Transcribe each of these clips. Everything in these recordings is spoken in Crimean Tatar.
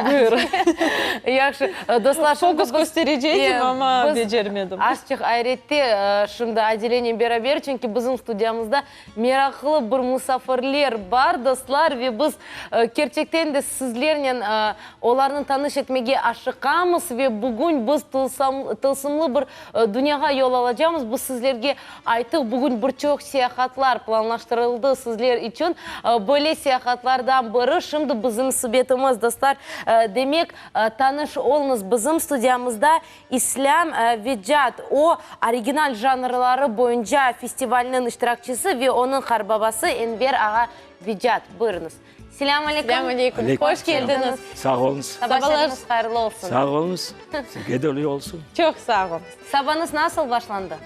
Buyur. Yahşı, dostlar, şimdi Fokus biz köstereceydim, amma biz becermedim. azçıq ayrette şimdi Adelenen beraber, çünki bizim studiyamızda meraqlı bir musafirler bar, dostlar, ve biz kerçekten de sizlernen olarnı tanış etmege aşıqamız ve bugün biz tılsımlı bir dünyağa yol alacamız. Biz sizlerge ayttıq, bugün bir çoq seyahatlar planlaştırıldı sizler içün. Böyle seyahatlardan biri şimdi bizim subetimiz, dostlar. Demek, tanış oluñız, bizim studiyamızda İslâm Vecat, o, original janrları boyunca festivalniñ iştirakçisi ve onıñ qarbabası Enver ağa Vecat. Buyurıñız. Selâm aleyküm. Selâm aleyküm. Hoş keldiñiz. Sağ oluñız. Sabalarıñız hayırlı olsun. Sağ oluñız. Sizge de öyle olsun. Çoq sağ oluñız. Sabañız nasıl başlandı?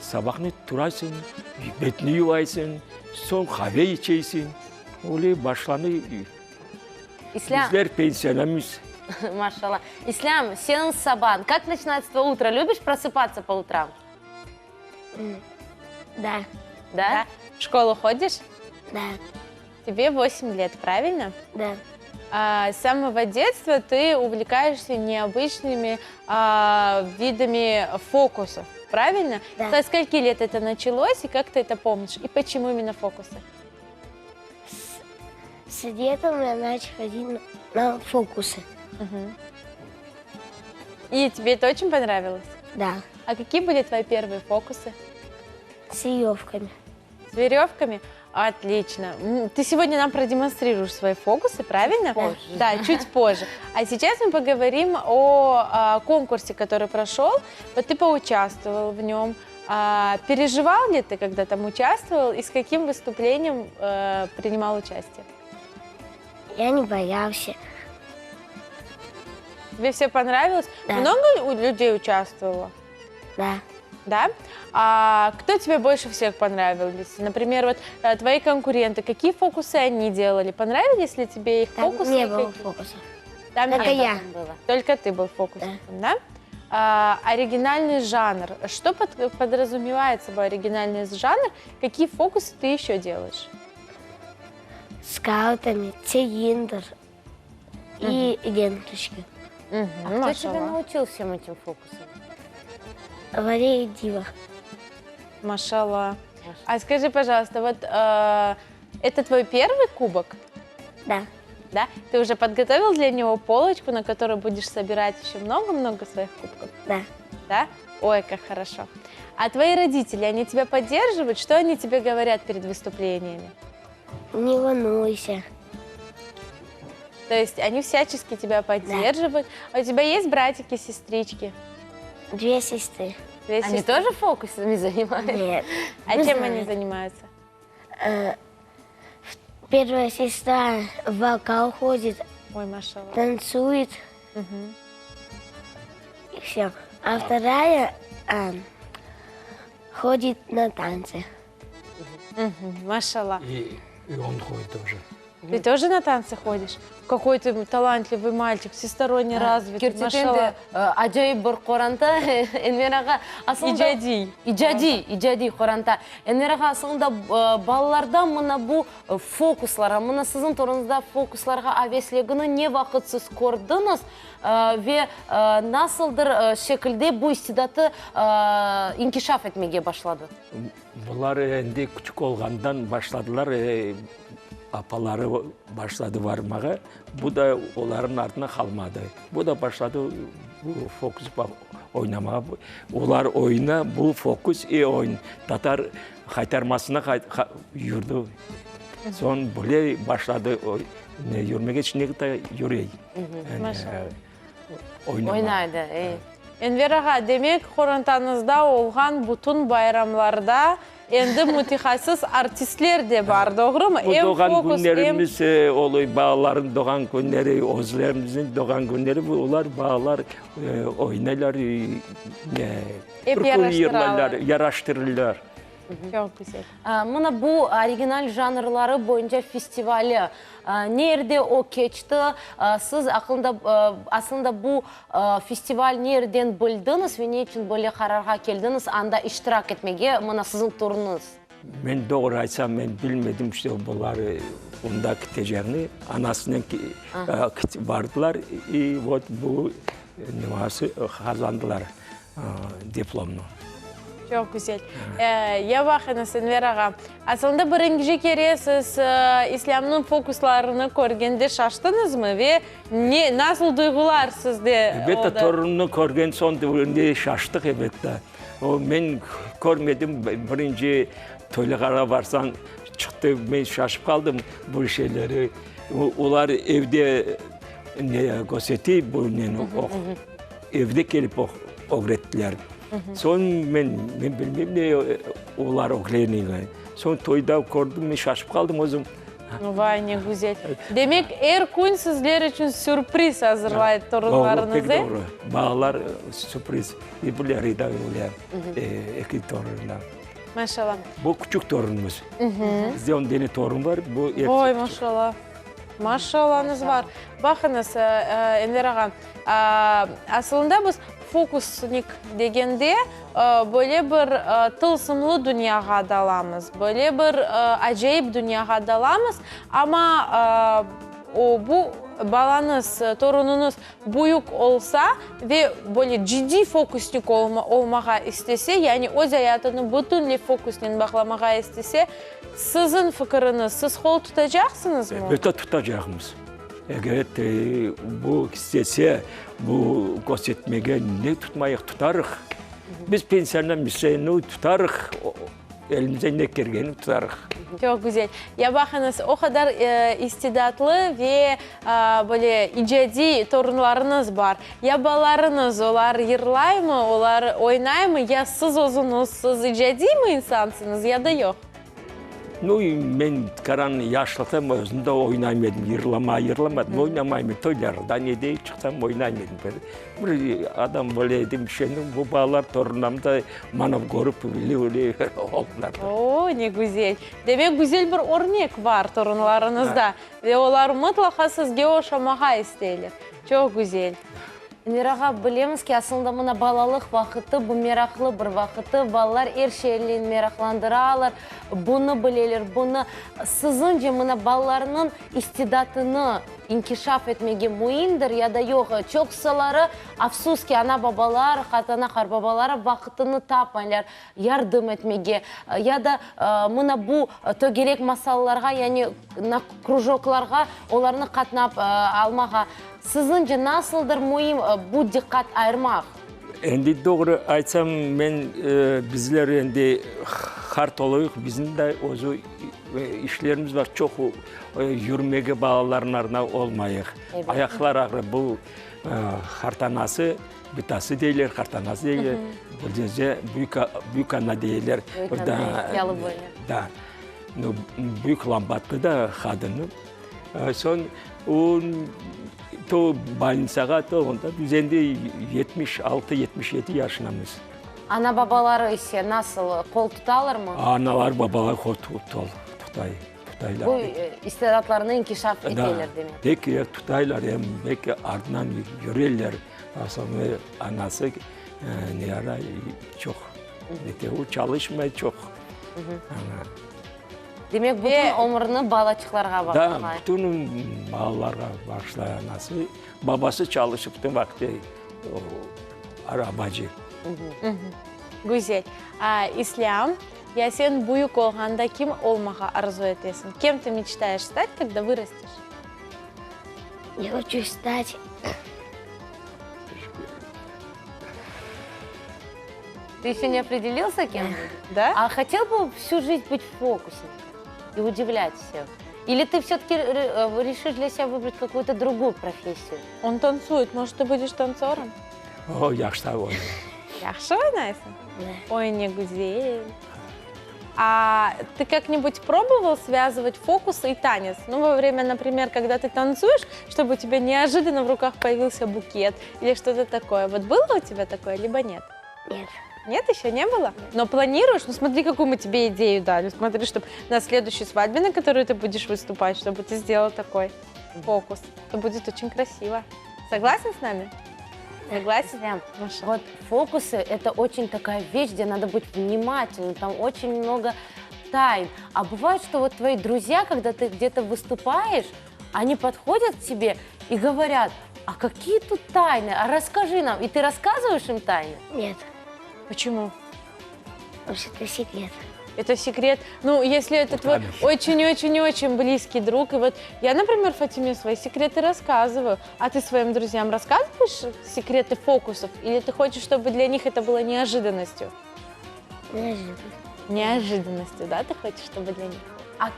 Sabahnen turaysıñ, betni yuvaysıñ, soñ qave içeysiñ. Öyle başlanı. İslâm. Bizler pensionamız. Maşallah. İslâm, seniñ sabañ, kak начинается твое утро? Любишь просыпаться по утрам? Да. Да? В школу ходишь? Да. Тебе 8 лет, правильно? Да. А, с самого детства ты увлекаешься необычными а, видами фокусов, правильно? Да. Со скольки лет это началось и как ты это помнишь? И почему именно фокусы? С, с детства я начал ходить на фокусы. Угу. И тебе это очень понравилось? Да. А какие были твои первые фокусы? С веревками. С веревками? Отлично. Ты сегодня нам продемонстрируешь свои фокусы, правильно? Позже. Да, чуть позже. А сейчас мы поговорим о, о конкурсе, который прошел. Вот ты поучаствовал в нем. А, переживал ли ты, когда там участвовал, и с каким выступлением э, принимал участие? Я не боялся. Тебе все понравилось? Да. Много у людей участвовало? Да. Да? А кто тебе больше всех понравился? Например, вот э, твои конкуренты, какие фокусы они делали? Понравились ли тебе их Там фокусы? не и было какие? фокусов. Там Только не было. я. Было. Только ты был фокусником, да? А, оригинальный жанр. Что под- подразумевает собой оригинальный жанр? Какие фокусы ты еще делаешь? С картами, цилиндр и ленточки. Мгм, А кто тебя maşallah. научил всем этим фокусам? Валерий Дива. Maşallah. А скажи, пожалуйста, вот э, это твой первый кубок? Да. Да? Ты уже подготовил для него полочку, на которую будешь собирать еще много-много своих кубков? Да. Да? Ой, как хорошо. А твои родители, они тебя поддерживают? Что они тебе говорят перед выступлениями? Не волнуйся. То есть они всячески тебя поддерживают. А у тебя есть братики, сестрички? Две сестры. Две Они сестры. тоже фокусами занимаются? Нет. А Не чем знаю. они занимаются? Э, Первая сестра в вокал ходит, Ой, maşallah. танцует Мгм. и все. А вторая а, ходит на танцы. Мгм, Maşallah. И, и он ходит тоже. Ты тоже на танцы ходишь? Какой ты талантливый мальчик, всесторонне развитый. Kerçekten Maşallah. de acayip bir qoranta, Enver ağa. Aslında İcadiy. İcadiy, icadiy qoranta. Enver ağa, aslında balalarda mına bu fokuslarğa, mına siziñ torunıñızda fokuslarğa avesligini ne vaqıt siz kördiñiz ve nasıldır şekilde bu istidatı inkişaf etmege başladı? Bular endi küçük olğandan başladılar, apaları başladı varmağa, bu da olarnıñ artına qalmadı. Bu da başladı bu fokus oynamağa. Olar oyuna, bu fokus e oyun, tatar qaytarmasına yürdi. Soñ böyle başladı yürmege, şimdi de yürey. Oynamağa. Oynaydı, e. Enver ağa, demek, qorantañızda olğan bütün bayramlarda endi mütehassıs artistler de bar, doğrumı? Bu Em doğğan fokus, em... künlerimiz oluy, balalarnıñ doğğan künleri, özlerimizniñ doğğan künleri, olar balalar oynaylar, Ep türkü yaraştıralar. yırlaylar, yaraştırırlar. Çoq güzel. Mına bu original janrları boyunca festivali, ne yerde o keçti? Siz aqlında, aslında bu festival ne yerden bildiñiz ve ne içün böyle qararğa keldiñiz anda iştirak etmege, mına siziñ torunıñız? Men doğru aytsam, men bilmedim, işte bular onda keteceğini. Anasınen bardılar i vot bu neması qazandılar diplomnı. Çoq güzel. Ya baqıñız, Enver ağa, asılında birinci kere siz İslâmnıñ fokuslarını körgende şaştıñızmı ve ne, nasıl duyğular sizde oldı? Elbette, torunını körgen soñ şaştıq, elbette. O, men körmedim, birinci toylarğa barsañ, çıqtı, men şaşıp qaldım bu şeyleri. Olar evde ne kösete, bu neni evde kelip ögrettiler. Soñ men, men bilmeyim ne olar ögrengenini. Soñ toyda kördim, men şaşıp qaldım özüm. Vay, ne güzel. Demek, er kün sizler içün sürpriz azırlay torunlarıñız, e? Doğru, pek doğru. Balalar sürpriz. Bilir, Rida öyle, eki torun da. Maşallah. Bu küçük torunımız. Bizde on dene torun var, bu episi Oy, küçük. maşallah. Maşallahıñız var. Baqıñız, Enver ağa, asılında biz fokusnik degende, böyle bir tılsımlı dünyağa dalamız, böyle bir acayip dünyağa dalamız, amma o, bu balañız, torunıñız büyük olsa ve böyle ciddiy fokusnik olmağa istese, yani öz ayatını bütünley fokusnen bağlamağa istese, siziñ fikiriñiz, siz qol tutacaqsıñızmı? Elbette tutacaqmız. Eger bu istese, bu köstertmege ne tutmayıq, tutarıq. Biz pensionermiz, tutarıq, elimizden ne kelgeni tutarıq. Çoq güzel. Ya baqıñız, o qadar istidatlı ve böyle icadiy torunlarıñız bar. Ya balalarıñız, olar yırlaymı, olar oynaymı, ya siz özüñiz, siz icadiymi insansıñız, ya da yoq? Nu, men qaran yaşlıqta özüm de oynayım edim, yırlama, yırlamadım, oynamayım edim, toylarda nede çıqsam oynayım edim. Bir adam böyle edim, şimdi bu balalar, torunlarım da manı körip, öyle öyle oldılar. O, ne güzel! Demek, güzel bir örnek bar torunlarıñızda ve olar mıtlaqa sizge oşamağa isteyler. Çoq güzel! Enver ağa, bilemiz ki, aslında mına balalıq vaqıtı, bu meraqlı bir vaqıtı, balalar er şeyle meraqlandıralar, bunı bileler, bunı. Siziñce, mına balalarnıñ istidatını inkişaf etmege müimdir ya da yoq? Çoqsaları, afsus ki, ana-babalar, qartana, qartbabaları vaqıtını tapmaylar yardım etmege ya da mına bu tögerek masallarğa, yani krujoklarğa olarnı qatnap almağa. Siziñce nasıldır müim bu diqqat ayırmaq? Endi doğru aytsam, men, bizler endi qart olayıq, bizim de özü işlerimiz bar, çoq yürmege balalarnıñ arasında olmayıq. Ayaqlar ağrı, bu qartanası, bitası deyler, qartanası deyler, bu büyük, büyük ana deyler. Büyük ana, yalı boyu. Da, büyük lambatlı da qadını. Soñ o to bolnitsağa, to onda biz endi 76, 77 yaşındamız. Ana-babaları ise nasıl, qol tutalarmı? Analar, babalar qol tutay, tutaylar. Bu istidatlarını inkişaf eteler demek. Pek tutaylar, em pek artınan yüreler. Soñra anası Niyara çoq, o çalışmay çoq. Demek, bütün ömürini balaçıqlarğa bağışlay. Da, bütün balalarğa bağışlay anası. Babası çalışıp bütün vaqıt arabacı. Güzel. İslâm, ya sen büyük olğanda kim olmağa arzu etesiñ? Kem tı meçtayeş stat, kogda vırasteş? Ya hoçu stat. Ты еще не определился, кем будешь? Да. А хотел бы всю жизнь быть фокусником и удивлять всех? Или ты все-таки решишь для себя выбрать какую-то другую профессию? Он танцует. Может, ты будешь танцором? O, yahşı oynay. Yahşı oynaysıñ? Да. Oy, ne güzel. А ты как-нибудь пробовал связывать фокус и танец? Ну, во время, например, когда ты танцуешь, чтобы у тебя неожиданно в руках появился букет или что-то такое. Вот было у тебя такое, либо нет? Нет. Нет, еще не было? Но планируешь? Ну, смотри, какую мы тебе идею дали. Смотри, чтобы на следующей свадьбе, на которой ты будешь выступать, чтобы ты сделал такой фокус. Это будет очень красиво. Согласен с нами? Согласен? Прям. Маша. Вот фокусы – это очень такая вещь, где надо быть внимательным. Там очень много... Тайн. А бывает, что вот твои друзья, когда ты где-то выступаешь, они подходят к тебе и говорят, а какие тут тайны, а расскажи нам. И ты рассказываешь им тайны? Нет. Почему? Потому что это секрет. Это секрет. Ну, если это твой очень-очень-очень близкий друг. И вот я, например, Фатиме свои секреты рассказываю. А ты своим друзьям рассказываешь секреты фокусов? Или ты хочешь, чтобы для них это было неожиданностью? Неожиданностью. Неожиданностью, да, ты хочешь, чтобы для них? А,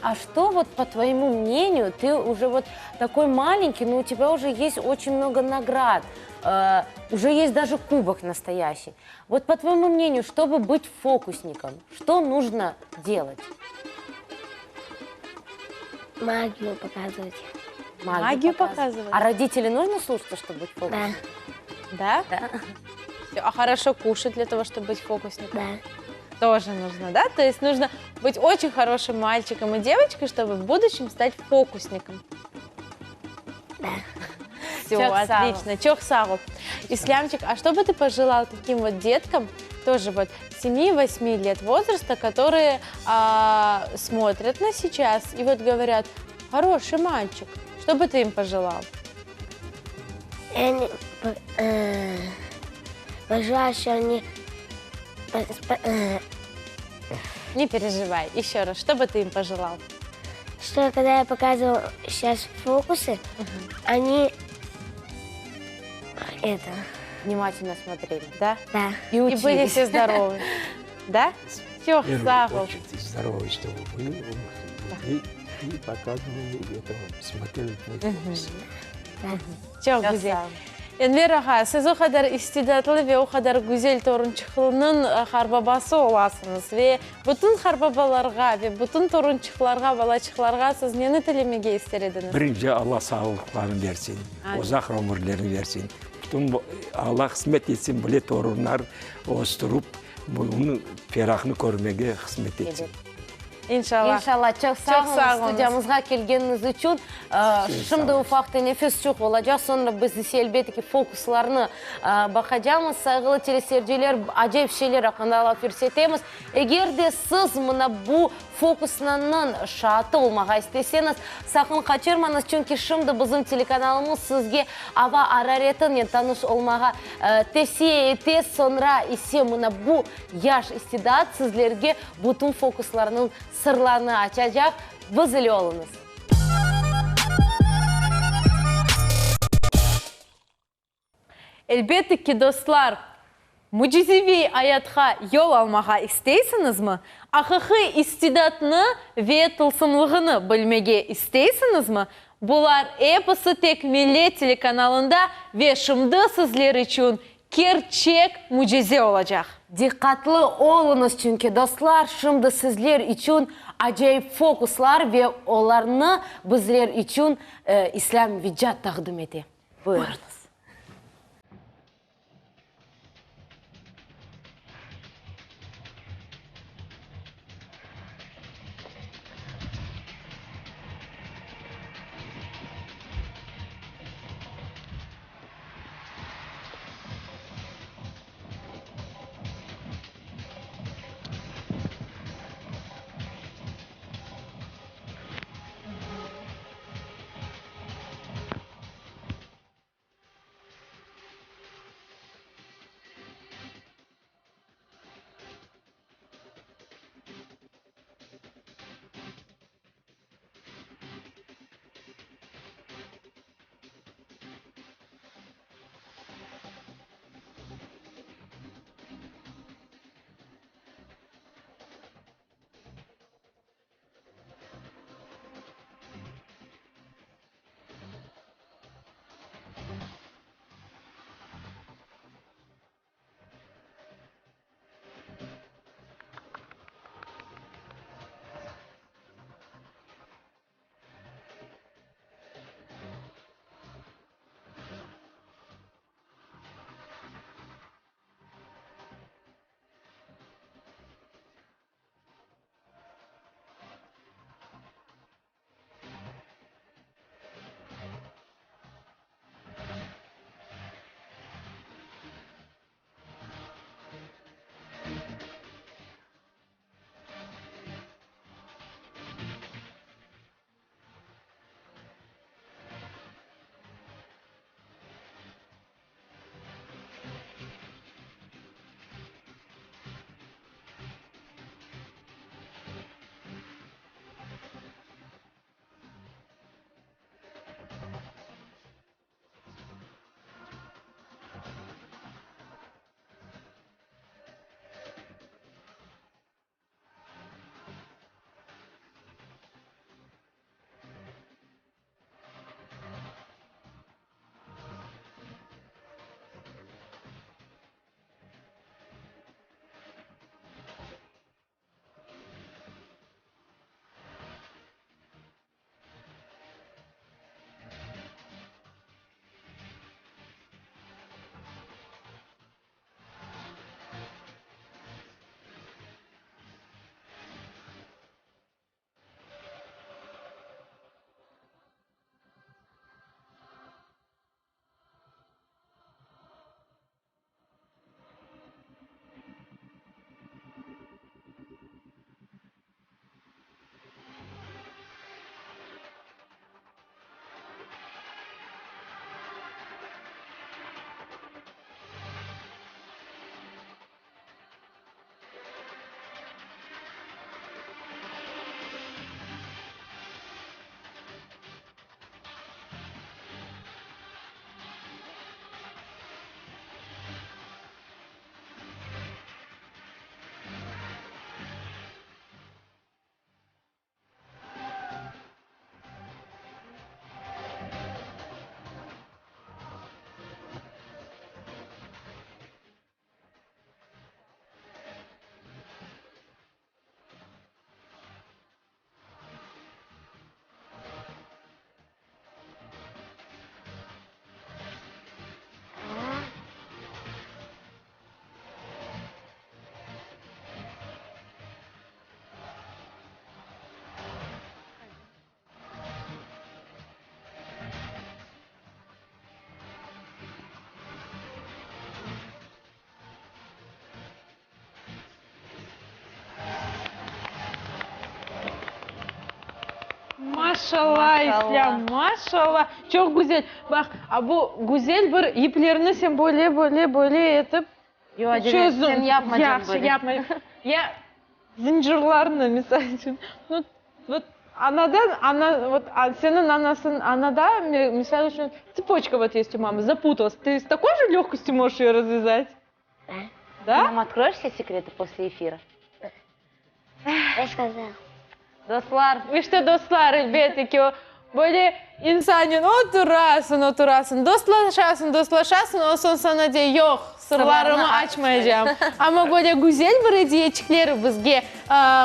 а что вот, по твоему мнению, ты уже вот такой маленький, но у тебя уже есть очень много наград, э, уже есть даже кубок настоящий. Вот по твоему мнению, чтобы быть фокусником, что нужно делать? Магию показывать. Магию, Магию показывать. А родители нужно слушаться, чтобы быть фокусником? Да. Да? Да. А хорошо кушать для того, чтобы быть фокусником? Да. Тоже нужно, да? То есть нужно быть очень хорошим мальчиком и девочкой, чтобы в будущем стать фокусником. Да. Все, отлично. Çoq sağ ol. Ислямчик, а что бы ты пожелал таким вот деткам, тоже вот 7-8 лет возраста, которые а, смотрят на сейчас и вот говорят, хороший мальчик, что бы ты им пожелал? Я не, э, пожелаю, что они... Э, не переживай. Еще раз, что бы ты им пожелал? Что когда я показывал сейчас фокусы, угу. они это внимательно смотрели, да? Да. И, и были все здоровы. Да? Все, Слава. Здоровы, чтобы были, и, и показывали, это, смотрели твой фокус. Çoq güzel. Enver ağa, siz o qadar istidatlı ve o qadar güzel torunçıqlınıñ qarbabası olasıñız. Ve bütün qarbabalarğa ve bütün torunçıqlarğa, balaçıqlarğa siz neni tilemege ister ediñiz? Birinci Alla sağlıqlarını bersin, uzaq ömürlerini bersin. Bütün Alla qısmet etsin, böyle torunlar östürip, bunıñ ferahını körmege qısmet etsin. İnşallah. İnşallah. Çoq sağ oluñız studiyamızğa kelgeniñiz içün. Şimdi ufaq teneffüsçıq olacaq, soñra biz ise, elbette ki, fokuslarnı baqacamız. Sayğılı teleseyirciler, acayip şeyler aqqında laf yürsetemiz. Eger de siz mına bu fokusnıñ şaatı olmağa isteseñiz, saqın qaçırmañız, çünki şimdi bizim telekanalımız sizge ava araretinen tanış olmağa tevsiye ete, soñra ise mına bu yaş istidat sizlerge bütün fokuslarnıñ sırlarını açacaq. Biz ile oluñız! Elbette ki, dostlar, mücizeviy ayatqa yol almağa isteysiñizmi? Aqiqiy istidatnı ve tılsımlığını bilmege isteysiñizmi? Bular episi tek Millet telekanalında ve şimdi sizler içün kerçek mücize olacaq. Diqqatlı oluñız, çünki, dostlar, şimdi sizler içün acayip fokuslar ve olarnı bizler içün İslâm Vicat taqdim ete. Buyurıñız. Maşallah, İslâm, maşallah. Çoq güzel. Baq, a bu güzel bir yiplerni sen böyle, böyle, böyle etip Yoq, Acele, sen yapma canım böyle. Yahşı, yapma. Ya zıncırlarnı, misal içün. Nu, vot, anadan, ana, vot, seniñ anasıñ, anada, misal içün, tsepoçka vot est u mamы, zaputалась. Ты с такой же легкостью можешь ее развязать? Да. Да? Ты нам откроешь все секреты после эфира? Я сказал. Dostlar. İşte, dostlar, elbette ki, o, böyle insannen oturasıñ, oturasıñ, dostlaşasıñ, dostlaşasıñ, o soñ saña dey, yoq, sırlarımı açmaycam. Amma böyle güzel bir ediyeçikler bizge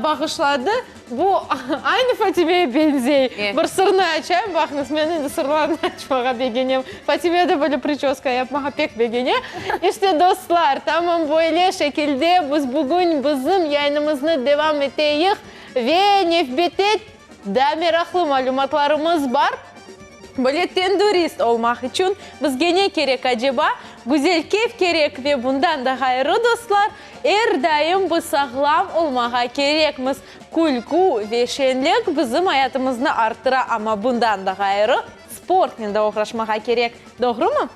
bağışladı. Bu aynı Fatimeye beñzey. Bir sırnı açayım, baqıñız, men endi sırlarnı açmağa begenem. Fatime de böyle priçöska yapmağa pek begene. İşte, dostlar, tamam böyle şekilde biz bugün bizim yayınımıznı devam eteyik ve nevbette daa meraqlı malümatlarımız bar. Böyle tendürist olmaq içün bizge ne kerek aceba? Güzel keyf kerek ve bundan da ğayrı, dostlar, er daim biz sağlam olmağa kerekmiz. Külkü ve şeñlik bizim ayatımıznı arttıra, amma bundan da ğayrı, sportnen de oğraşmağa kerek. Doğrumı?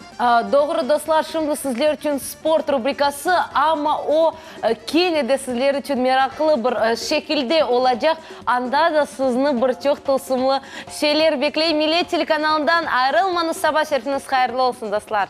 Doğru, dostlar, şimdi sizler içün sport rubrikası, amma o, kene de sizler içün meraqlı bir şekilde olacaq. Anda da sizni bir çoq tılsımlı şeyler bekley. Millet telekanalından ayrılmañız, saba şerifiniz hayırlı olsun, dostlar!